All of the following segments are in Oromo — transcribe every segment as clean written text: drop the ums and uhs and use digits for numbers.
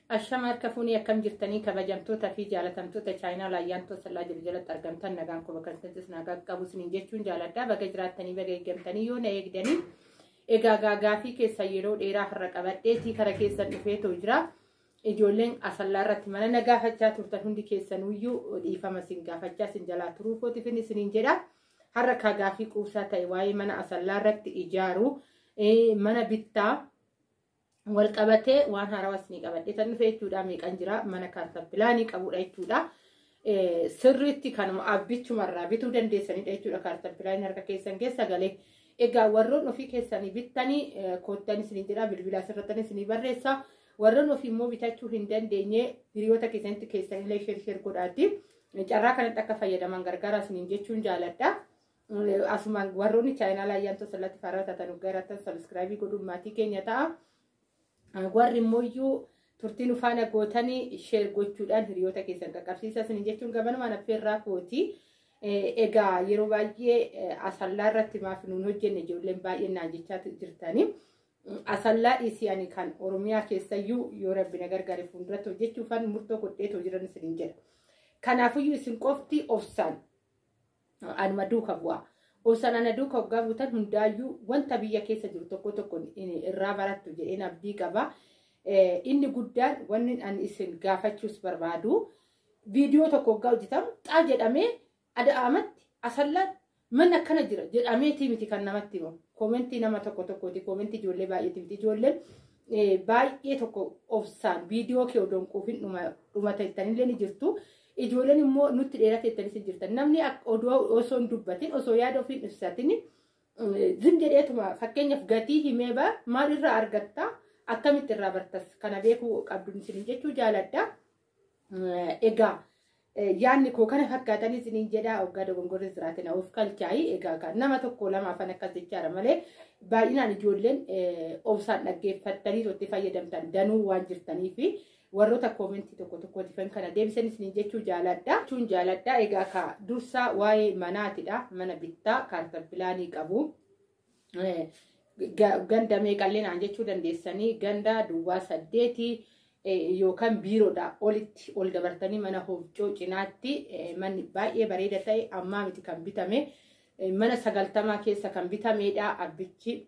Ashama harka fuunee akkam jirtanii kabajamtoota fi jaalatamtoota chaayinaa laayyaantoo sallaa jiru jalatti argamtan nagaan koo bakka jirtanittis nagaa qabu isiniin jechuun jaaladha. Baga jiraattanii baga eeggamtanii yoo na eegdanii egaa gaagaafii keessan yeroo dheeraa har'a qabadheetii kara keessan dhufeetoo jira. Ijoolleen Asallaa irratti mana na gaafachaa turtan hundi keessanuyyuu dhiifama isin gaafachaa isin jalaa turuu kootifin isiniin jedha. Har'a kaa gaafii quubsaa ta'e waa'ee mana Asallaa irratti ijaaru mana bittaa wal qabatee waan haarawaa isinii qabadhee tan dhufe jechuudha. Meeqan jira mana kaartaa pilaanii qabudha jechuudha. Sirriitti kanuma abbichumarraa bituu dandeessanidha jechuudha. Kaartaa pilaanii harka keessan keessa galee. Egaa warroon ofii keessanii bittanii koottan isinii jedha, bilbila asirrattan isinii barreessa. Warroon ofii immoo bitachuu hin dandeenye hiriyoota keessanitti keessanillee sheer sheer godhaati. Carraa kanatti akka fayyadaman gargaara isiniin jechuun jaaladha. Asumaan warroonni chaayinaa ayyaantoo sallatti faaraa taatan hoggaa sabiskiraabii godhuun maatii keenya ta'a. Warri immoo turtiin ufaana gootanii sheer gochuudhaan hiriyoota keessan qaqqabsiisa isiniin jechuun gabanumaan affeerraa kooti. Egaa yeroo baay'ee Asallaa irratti maaf nuun hojjenne ijoolleen baay'een naan jechaa jirtanii. Asallaa dhiisii ani kan Oromiyaa keessayyuu yoo rabbi na gargaare fuulduratti hojjechuufan murtoo godheetoo jiran isiniin jedha. Kanaafiyyuu isin qofti obsaan anuma duuka bu'a. Obsaan ana duuka hoggaa buutan hundaayyuu wanta biyya keessa jiru tokko tokko irraa barattu jedheen abdii qaba. Inni guddaan wanni ani isin gaafachuus barbaadu viidiyoo tokko hoggaa hojjetamu xaa jedhamee ada'amatti Asallaan mana akkana jira jedhameetii miti kan namatti himamu. Koomentii nama tokko tokkooti, koomentii ijoollee baay'eeti miti. Ijoolleen baay'ee tokko obsaan viidiyoo kee odoon quufin dhumata jettanillee ni jirtu. Ijoolleen immoo nutti dheerate jettanis ni jirtan. Namni odoo osoo hin dubbatin, osoo yaada ofii hin ibsatin zim jedheetuma fakkeenyaaf gatii himee baa maal irraa argatta, akkamitti irraa bartas kana beekuu qabdu isin jechuu jaaladha. Egaa yaadni koo kana fakkaatanii isiniin jedha, hoggaa dogongorri jiraate na of kalchaayi. Egaa kan nama tokko lama afaan akkas jechaadha malee baay'inaan ijoolleen obsaan dhaggeeffattanii itti fayyadamtan danuu waan jirtanii fi warroota koomentii tokko tokkootifan kana deebisan isiniin jechuu jaaladha. Jechuun jaaladha. Egaa ka dursaa waa'ee manaatidha. Mana bittaa kaartaa pilaanii qabu. Ganda meeqallee naan jechuu dandeessanii, ganda duwwaa 8 yookaan biiroodha olitti ol dabartanii mana hofcoo cinaatti manni baay'ee bareeda ta'e ammaa miti kan bitame, mana 90 keessa kan bitamedha. Abbichi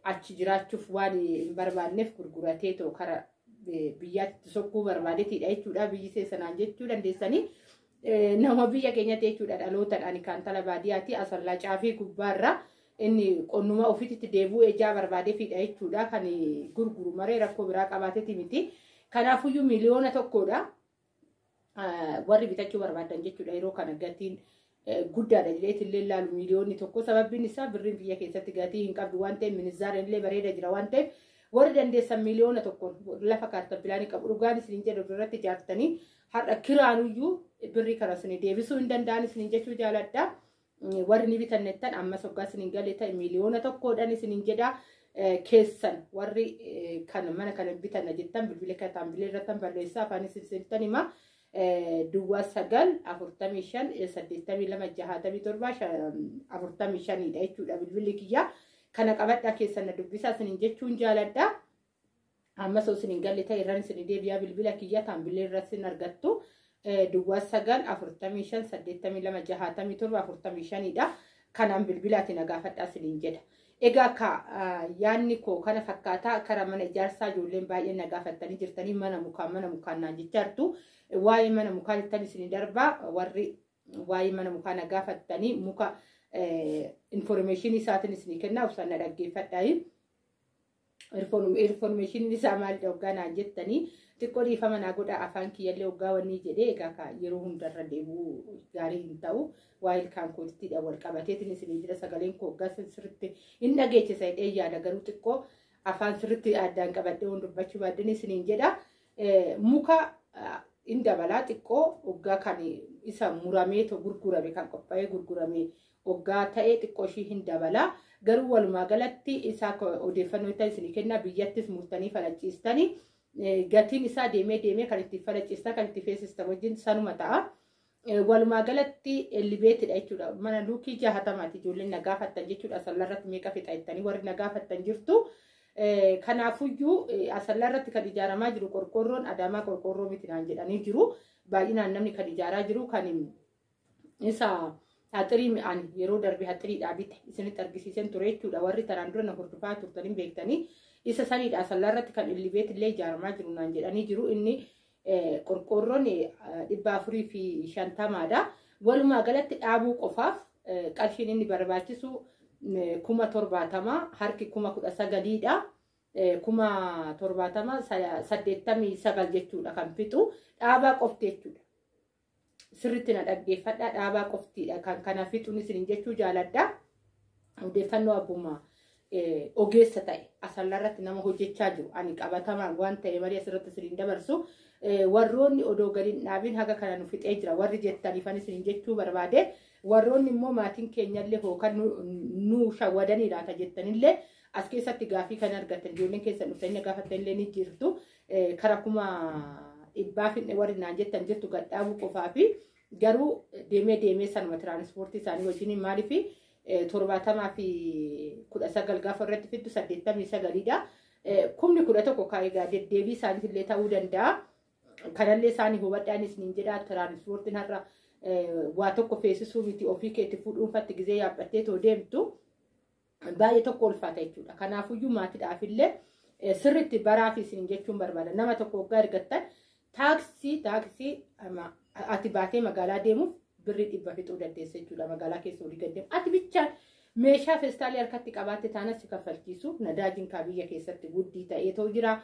achi jiraachuuf waan hin barbaanneef gurguratee too kara biyyaatti sokkuu barbaadeetidha jechuudha. Biyyi seessanaan jechuu dandeessanii nama biyya keenyatti jechuudha, dhalootaadhaan kan tala baadiyyaati Asallaa caafii gubbaarra. Inni qonnuma ofiitti deebi'uu ejaa barbaadeefidha jechuudha kan gurguru maree rakkoo biraa qabaateeti miti. Kanaafuyyuu 1 miliyoona warri bitachuu barbaadan jechuudha. Yeroo kana gatiin guddaadha jedheetti illee ilaalu 1 miliyoona, sababbiin isaa birriin biyya keessatti gatii hin qabdu waan ta'eef, minizaareen illee bareeda jira waan ta'eef, warri dandeessan 1 miliyoona lafa kaartaa pilaanii qabu dhugaan isin jedhu irratti ijaartanii har'a kiraanuyyuu birrii kana isin deebisuu hin danda'an isin jechuu jaaladha. Warri ni bitannettan ammas hoggaa isin galee ta'e 1 miliyoona isiniin jedha. Keessan warri kan mana kana bitanna jettan bilbila kan taambilee irratti barreessaa afaan isin hima. 09 45 82 67 45dha jechuudha bilbilli kiyya. Kana qabadhaa keessan na dubbisaa isiniin jechuun jaaladha. Ammas osoo isin galle ta'e irraan isin deebi'aa, bilbila kiyya taambilee irratti isin argattu. 09 45 82 67 45dha. Kanaan bilbilaati na gaafadhaa isiniin jedha. Egaa ka yaadni koo kana fakkaataa karaa mana ijaarsaa ijoolleen baay'een na gaafattanii jirtanii, mana mukaa mana mukaa naan jechaa jirtu. Waa'ee mana mukaa jettan isin darbaa, warri waa'ee mana mukaa na gaafattanii muka information isaatiin isinii kennaa, obsaan na dhaggeeffadhaayi. Information isaa maalidha hoggaa naan jettanii, xiqqoo dhiifama naa godha, afaan kiyyallee hoggaa wanni jedhee egaa ka yeroo hundarra deebi'uu gaarii hin ta'u. Waa'ee ilkaan kootittidha wal qabateetiin isinii jira, sagaleen koo hoggaa sirriitti hin dhageechisa jedhee yaada, garuu xiqqoo afaan sirriitti addaan qabadhee waan dubbachuu baaddeen isiniin jedha. Muka hin dabalaa xiqqoo hoggaa kan isa murameetoo gurgurame, kan qophaa'ee gurgurame hoggaa ta'e xiqqoo ishii hin dabalaa. Garuu walumaa galatti isaa odeeffannoo itti isinii kenna, biyyattis murtanii falachiistanii gatiin isaa deemee deemee kan itti falachiistan kan itti feesistan wajjin sanuma ta'a. Walumaa galatti ellibeetidha jechuudha. Mana luukii 60ti ijoolleen na gaafattan jechuudha. Asallarratti meeqa fixa jettanii warri na gaafattan jirtu. Kanaafuyyuu Asallaa irratti kan ijaaramaa jiru qorqoorroon Adaamaa qorqoorroo miti naan jedhanii jiru. Baay'inaan namni kan ijaaraa jiru kan isa haxirii mi'aan yeroo darbe haxiriidhaa bite isinitti argisiisan ture jechuudha. Warri tanaan dura na hordofaa turtanii beektanii isa saniidha. Asallaa irratti kan illibeet illee ijaaramaa jiru naan jedhanii jiru. Inni qorqoorroon 450dha. Walumaa galatti dhaabuu qofaaf qarshiin inni barbaachisu 70,000, harki 19,000dha. 70,000 89 jechuudha kan fixu dhaabaa qofti jechuudha. Sirriitti na dhaggeeffadha, dhaabaa qoftiidha kan kana fixuun isin jechuu jaaladha. Odeeffannoo abbuma ogeessa ta'e Asallaa irratti nama hojjechaa jiru ani qabatamaan waan ta'e malee asirratti isiniin dabarsu. Warroonni odoo gadi hin dhaabin haga kana nu fixee jira warri jettaniifan isin jechuu barbaade. Warroonni immoo maatiin keenyallee hookan nu shawwadanii laata jettanillee as keessatti gaafii kan argatan ijoolleen keessan dhuftanii gaafattanillee ni jirtu. Kara 100,000 finne warri naan jettan jirtu gadhaabuu qofaa fi garuu deemee deemee sanuma tiraanispoortii isaanii wajjin maaliif 70 fi 19 gaafa irratti fiddu 89dha. 11,000 kaa egaa deddeebii isaaniitillee ta'uu danda'a. Kanallee isaanii hubadhaan isiniin jedha, tiraanispoortiin har'a waa tokko feesisuu miti, ofii keetti fuudhuunfatti gizee yaabbattee too deemtu baay'ee tokko ulfaata jechuudha. Kanaafuyyuu maatiidhaafillee sirriitti baraaf isin jechuun barbaada. Nama tokko waggaa ergattan taaksii ati baatee magaalaa deemuuf birrii 100 fixuu dandeessa jechuudha. Magaalaa keessa olii gad deemu. Ati bichaan meeshaa feestaalii harkatti qabaatte taanas si kaffalchiisu. Nadaajiin kaa biyya keessatti guddii ta'eetoo jira.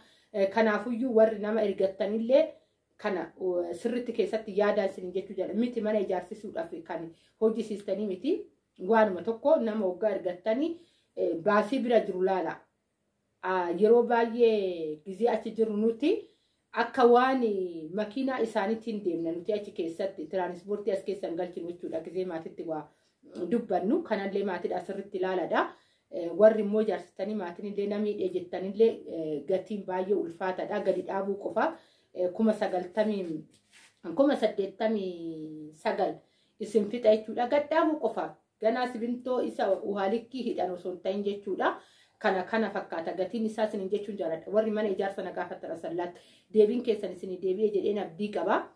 Kanaafuyyuu warri nama ergattanillee kana sirriitti keessatti yaadaan isin jechuu jala miti, mana ijaarsisuudhaaf kan hojjisiistanii miti. Waanuma tokko nama waggaa ergattanii baasii bira jiru laala. Yeroo baay'ee gizee achi jirru nuti akka waan makiinaa isaaniitiin deemna, nuti achi keessatti tiraanispoortii as keessan galchinu jechuudha gizee maatitti waa dubbannu. Kanallee maatiidha sirriitti ilaaladha. Warri immoo ijaarsitanii maatiin illee namiidhee jettanillee gatiin baay'ee ulfaataadha. Gadi dhaabuu qofa 90,000, 89,000 isin fixa jechuudha. Gad dhaabuu qofa ganaa simintoo isa uhaalikkii hidhan osoo hin ta'in jechuudha. Kana fakkaata gatiin isaa isin jechuun jaaladha. Warri mana ijaarsa na gaafattan Asallaatti deebiin keessan isin deebi'ee jedheen abdii qaba.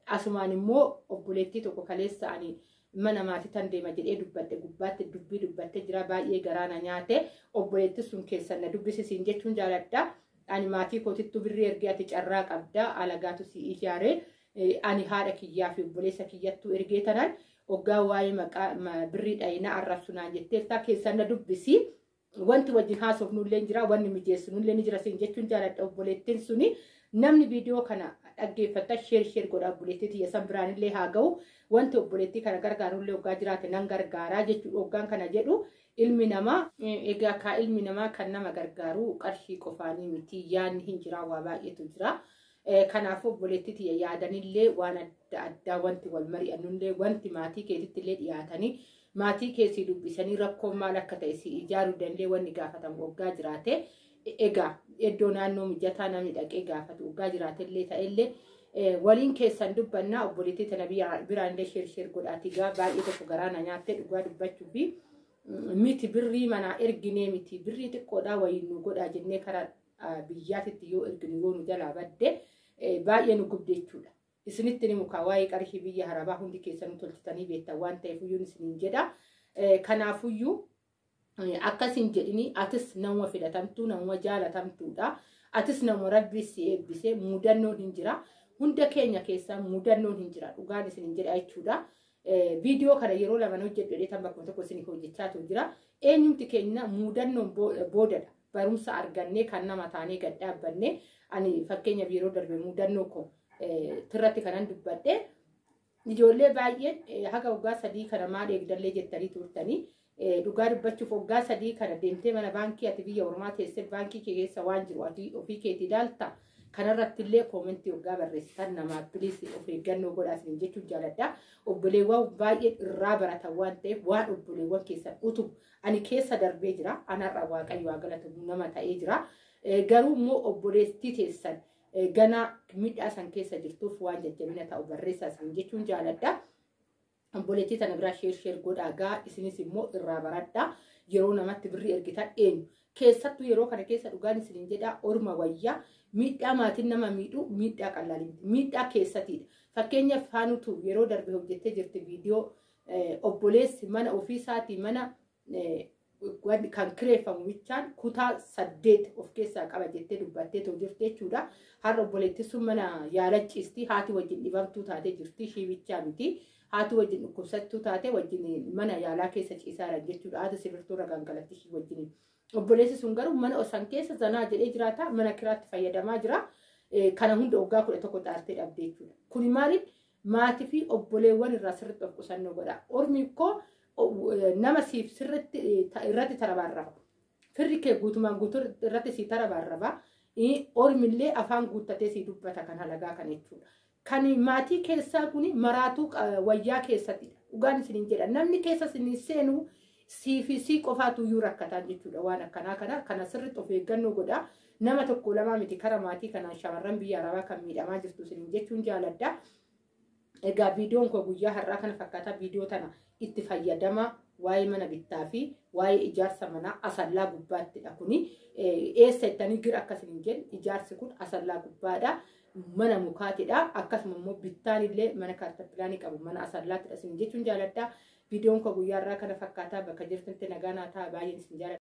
Asumaan immoo obboleettii tokko kaleessa ani mana maatii tan deema jedhee dubbadhe gubbaatti dubbii dubbattee jira, baay'ee garaa na nyaate. Obboleettii sun keessan na dubbisisiin jechuun jaaladha. Ani maatii kootittuu birrii ergee, ati carraa qabda, alagaatu si ijaare. Ani haadha kiyyaa fi obboleessa kiyyattuu ergee tanan hoggaa waa'ee maqaa birrii dhayinaa arrabsu naan jetteerta, keessan na dubbisi. Wanti wajjin haasofnullee jira, wanni mijeessinullee ni jira siin jechuun jaaladha. Obboleettiin suni namni viidiyoo kana dhaggeeffata share share godha, obboleettii tiyya san biraanillee haa ga'u. Wanti obboleettii kana gargaarullee hoggaa jiraate nan gargaaraa jechuudha. Hoggaan kana jedhu ilmi namaa egaa kaa ilmi namaa kan nama gargaaru qarshii qofaanii miti, yaadni hin jira, waa baay'eetu jira. Kanaafuu obboleettii tiyya yaadanillee waan adda addaa wanti wal mari'annullee, wanti maatii keetitti illee dhiyaatanii maatii keessii dubbisanii rakkoon maal akka ta'e si ijaaruu dandee wanni gaafatamu waggaa jiraate, egaa iddoo naannoo mijataa namni dhaqee gaafatu waggaa jiraatellee ta'ellee waliin keessan dubbannaa. Obboleettii tana biraan illee share share godhaati gaa. Baay'ee tokko garaa na nyaattee dhugaa dubbachuu fi miti birrii manaa erginee miti, birrii xiqqoodhaa wayiin nu godhaa jennee karaa biyyaatitti yoo erginu yoo nu jalaa badde baay'ee nu gubde jechuudha. Isinitti ni mukaa waa'ee qarshii biyya harabaa hundi keessanuu tolchitanii beektan waan ta'eef iyyuu isiniin jedha. Kanaafuyyuu akkasin jedhini, atis nama filatamtuu, nama jaalatamtuudha. Atis nama rabbi si eebbise. Mudannoon hin jira. Hunda keenya keessaa mudannoon hin jira. Dhugaan isiniin jedha jechuudha. Viidiyoo kana yeroo lama hojjedhu jedhee tan bakkuma tokko isinii hojjechaa jira. Eenyumti keenya mudannoon boodadha. Barumsa argannee kan nama taanee gad dhaabbannee. Ani fakkeenyaaf yeroo darbe mudannoo koo tirratti kanan dubbadhe, ijoollee baay'een haga waggaa 3 kana maal eegdallee jettanii turtanii. Dhugaa dubbachuuf waggaa 3 kana deemtee mana baankii, ati biyya ormaa teessee baankii kee keessa waan jiru ati ofii keetii ilaalta. Kanarratti illee koomentii waggaa barreessitan namaa please of eeggannoo godhaa isin jechuun jaaladha. Obboleewwan baay'een irraa baratan waan ta'eef waan obboleewwan keessan utubu ani keessa darbee jira. Anarra Waaqayyo haa galatamu, nama ta'ee jira. Garuu immoo obboleettii teessan ganaa miidhaa san keessa jirtuuf waan jajjabina ta'u barreessaa isin jechuun jaaladha. Obboleettii tana biraa share share godhaa gaa, isinis immoo irraa baradhaa. Yeroo namatti birrii ergitan eenyu Keessattuu yeroo kana keessa dhugaan isiniin jedhaa orma wayyaa miidhaa maatiin nama miidhuu miidhaa qal'aa miti. Miidhaa keessatiidha. Fakkeenyaaf Faanutu yeroo darbe hojjettee jirti viidiyoo obboleessi mana ofiisaatii mana kan kireeffamu bichaan kutaa 8 of keessaa qaba jettee dubbattee too jirti jechuudha. Har'a obboleettii sun mana yaalachiisti haati wajjin dhibamtuu taatee jirti ishii bichaa miti. Haati wajjin dhukkubsattuu taatee wajjin mana yaalaa keessa ciisaa jiran jechuudha. Haati sibirtuu irra gangalatti ishii wajjin. Obboleessi sun garuu mana osan keessa zanaa jedhee jiraata mana kiraatti fayyadamaa jira. Kana hunda waggaa 11 xaartee dhabde jechuudha. Kuni maaliif maatii fi obboleewwan irraa sirriitti of qusannoo godha. Ormi koo nama siif sirriitti irratti tarabaarraba. Firri kee guutumaan guutuu irratti sii tarabaarraba. Ormillee afaan guuttatee sii dubbata kan halagaa kan jechuudha. Kan maatii keessaa kuni maraatuu wayyaa keessattidha. Dhugaan isiniin jedha. Namni keessa isiniin seenu sii fi sii qofaatu iyyuu rakkataan jechuudha. Waan akkanaa kana sirriitti of eeggannoo godha. Nama tokko lamaa miti kara maatii kanaan shamarran biyya arabaa kan miidhamaa jirtu isiniin jechuun jaaladha. Egaa viidiyoon koo guyyaa har'aa kana fakkaataa viidiyoo tana itti fayyadama waa'ee mana bittaa fi waa'ee ijaarsa manaa Asallaa gubbaattidha kuni. Eessa jettanii gira akkasiniin jedhu ijaarsi kun Asallaa gubbaadha. Mana mukaatidha. Akkasuma immoo bittaan illee mana kaartapilaanii qabu mana Asallaattidha isiniin jechuun jaaladha. Viidiyoon koo guyyaa har'aa kana fakkaataa bakka jirtanitti nagaa naa ta'a baay'een isin jaaladha.